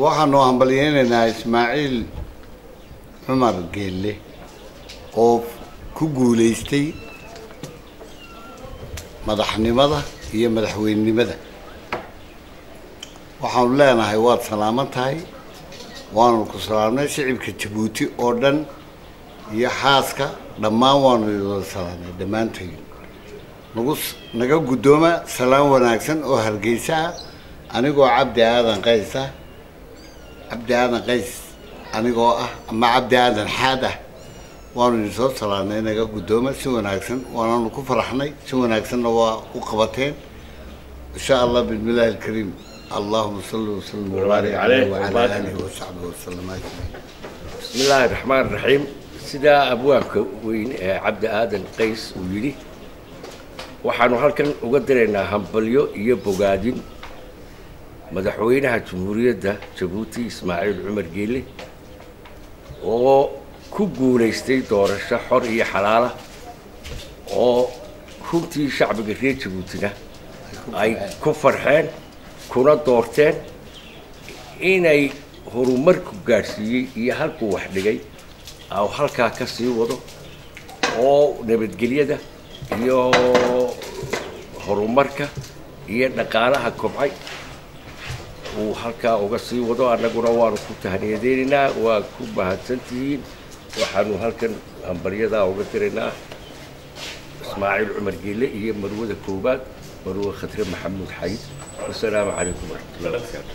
Waxaanu hambalyeynaynaa Ismaaciil Cumar Geelle oo ku guulaystay madaxnimada iyo madaxweynenimada. Waxaanu leenahay waad salaaman tahay, waanu ku salaamnay. Shicibka Jabuuti oo dhan iyo xaaska dhammaan waanu wada salaamnay dhammaantayn. Nagu naga guddooma salaan wanaagsan oo Hargeysa ah. Anigoo Cabdi Aadan Qays ah, Cabdi Aadan Qays anigoo ah ama Cabdi Aadan Xaad ah, waanu idin soo salaamnay. Naga guddooma si wanaagsan, waananu ku faraxnay, si wanaagsanna waa u qabateen, insha Allah. Bismillahi alkariim. Allahuma salli wasalim wabaarik caleyh wacala aalihi wasaxbihi wasalam ajmaciin. Bismi illaahi raxmaan raxiim. Sidaa abwaabka weyn ee Cabdi Aadan Qays uu yidhi, waxaanu halkan uga diraynaa hambalyo iyo bogaadin madaxweynaha Jamhuuriyadda Jabuuti Ismaaciil Cumar Geelle oo ku guulaystay doorasho xor iyo xalaala, oo runtii shacbiga reer Jabuutina ay ku farxeen kuna doorteen inay horumarku gaadhsiiyey iyo halkuu wax dhigay au halkaa ka sii wado, oo nabadgelyada iyo horumarka iyo dhaqaalaha kobcay uu halkaa uga sii wado. Annaguna waanu ku tahniyadeynaynaa, waa ku mahadsantihiin. Waxaanu halkan hambalyadaa uga diraynaa Ismaaciil Cumar Geelle iyo marwada koowaad, marwe Khatre Maxamuud Xayd. Wasalaamu calaykum waraxmatullahi wabarakaatu.